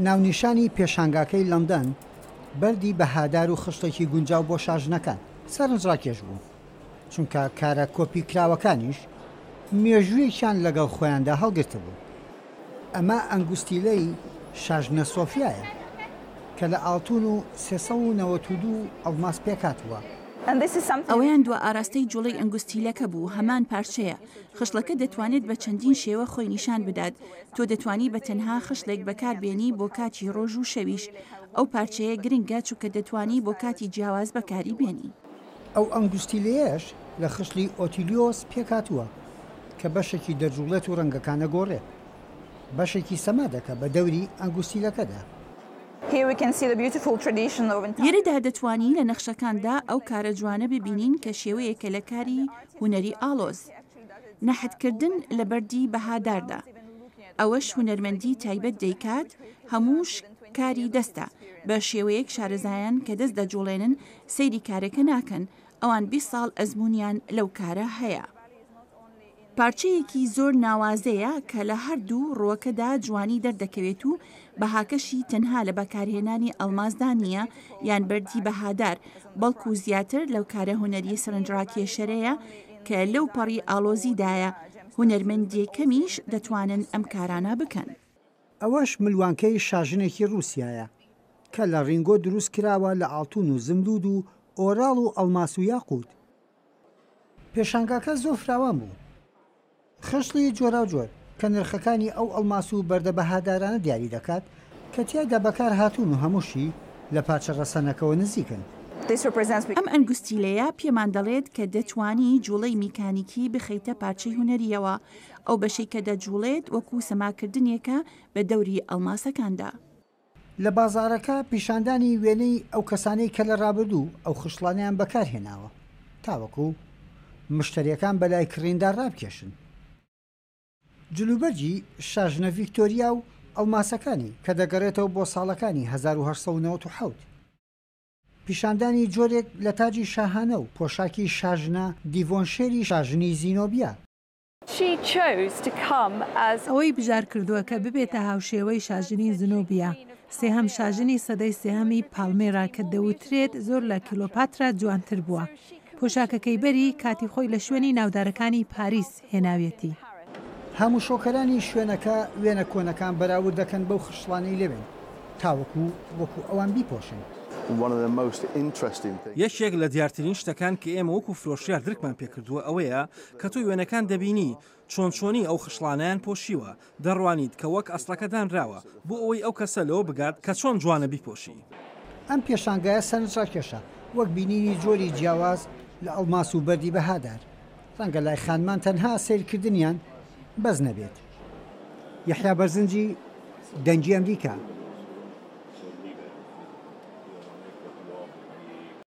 ناونیشانی پێشانگاکەی لەندەن بەردی بەهادار و خشتێکی گونجاو بۆ شاژنەکان سەرنجڕاکێش بوو، چونکە کارە کۆپیکراوەکانیش مێژوویەکیان لەگەڵ خۆیاندا هەڵگرتبوو. ئەمە ئەنگوستیلەی شاژنە سۆفیایە کە لە ئاڵتون و 392 ئەڵماس پێکهاتووە. ئەوەیان دوا ئاراستەی جوڵەی ئەنگوستیلەکە بوو، هەمان پارچەیە. خشڵەکە دەتوانێت بە چەندین شێوە خۆی نیشان بدات. تۆ دەتوانی بە تەنها خشڵێک بەکار بێنی بۆ کاتی ڕۆژ و شەویش. ئەو پارچەیە گرنگە چونکە دەتوانی بۆ کاتی جیاواز بەکاری بێنی. ئەو ئەنگوستیلەیەش لە خشڵی ئۆتیلیۆس پێکهاتووە کە بەشێکی دەجوڵێت و ڕەنگەکان دەگۆڕێت. بەشێکی سەما دەکا بە دەوری ئەنگوستیلەکەدا. لێرەدا دەتوانی لە نەخشەکاندا ئەو کارە جوانە ببینین کە شێوەیەکە لە کاری هونەری ئاڵۆز. نەحتکردن لە بەردی بەهاداردا. ئەوەش هونەرمەندی تایبەت دەیکات، هەمووش کاری دەستە، بە شێوەیەک شارەزایان کە دەست دەجوڵێنن سەیری کارەکە ناکەن، ئەوان 20 ساڵ ئەزموونیان لەو کارە هەیە. پارچەیەکی زۆر ناوازەیە کە لە هەردوو ڕووەکەدا جوانی دەردەکەوێت و بەهاکەشی تەنها لە بەکارهێنانی ئەڵماسدا نییە یان بەردی بەهادار، بەڵکو زیاتر لەو کارە هونەرییە سەرنجڕاکێشەرەیە کە لەو پەڕی ئاڵۆزیدایە، هونەرمەندی کەمیش دەتوانن ئەم کارانە بکەن. ئەوەش ملوانکەی شاژنێکی ڕووسیایە کە لە ڕینگۆ دروست کراوە لە ئاڵتون و زمرود و ئۆراڵ و ئەڵماس و یاقوت. پێشانگاکە زۆر فراوان بوو. خشڵی جۆراوجۆر کە نرخەکانی ئەو ئەڵماس و بەردە بەهادارانە دیاری دەکات کە تیایدا بەکار هاتوون و هەمووشی لە پارچە ڕەسەنەکەوە نزیکن. ئەم ئەنگوستیلەیە پێمان دەڵێت کە دەتوانی جوڵەی میکانیکی بخەیتە پارچەی هونەرییەوە، ئەو بەشەی کە دەجوڵێت وەکو سەماکردنێکە بە دەوری ئەڵماسەکاندا. لە بازاڕەکە پیشاندانی وێنەی ئەو کەسانەی کە لە ڕابردوو ئەو خشڵانەیان بەکارهێناوە تاوەکو مشتەریەکان بەلای کڕیندا ڕابکێشن. جلوبەرگی شاژنە ڤیکتۆریا و ئەڵماسەکانی کە دەگەڕێتەوە بۆ ساڵەکانی 1897. پیشاندانی جۆرێک لە تاجی شاهانە و پۆشاکی شاژنە دیڤۆنشێری شاژنی زینۆبیا. ئەوەی بژار کردووە کە ببێتە هاوشێوەی شاژنی زنۆبیا، سێهەم شاژنی سەدەی سێهەمی پاڵمێرا کە دەوترێت زۆر لە کیلۆپاترا جوانتر بووە. پۆشاکەکەی بەری کاتی خۆی لە شوێنی ناودارەکانی پاریس هێناویەتی. هاموشۆکەرانی شوێنەکە وێنە کۆنەکان بەراورد دەکەن بەو خشڵانەی لەوێن تاوەکو وەکو ئەوان بیپۆشن. یەکێک لە دیارترین شتەکان کە ئێمە وەکو فرۆشیار درکمان پێکردووە ئەوەیە کە تۆ وێنەکان دەبینی چۆن چۆنی ئەو خشڵانەیان پۆشیوە، دەڕوانیت کە وەک ئەسڵەکە دانراوە بۆ ئەوەی ئەو کەسە لەوە بگات کە چۆن جوانە بیپۆشی. ئەم پێشانگایە سەرنجڕاکێشە، وەک بینینی جۆری جیاواز لە ئەڵماس و بەردی بەهادار. ڕەنگە لای خانمان تەنها سەیرکردنیان بەس نەبێت. یەحیا بەرزنجی، دەنگی ئەمریکا.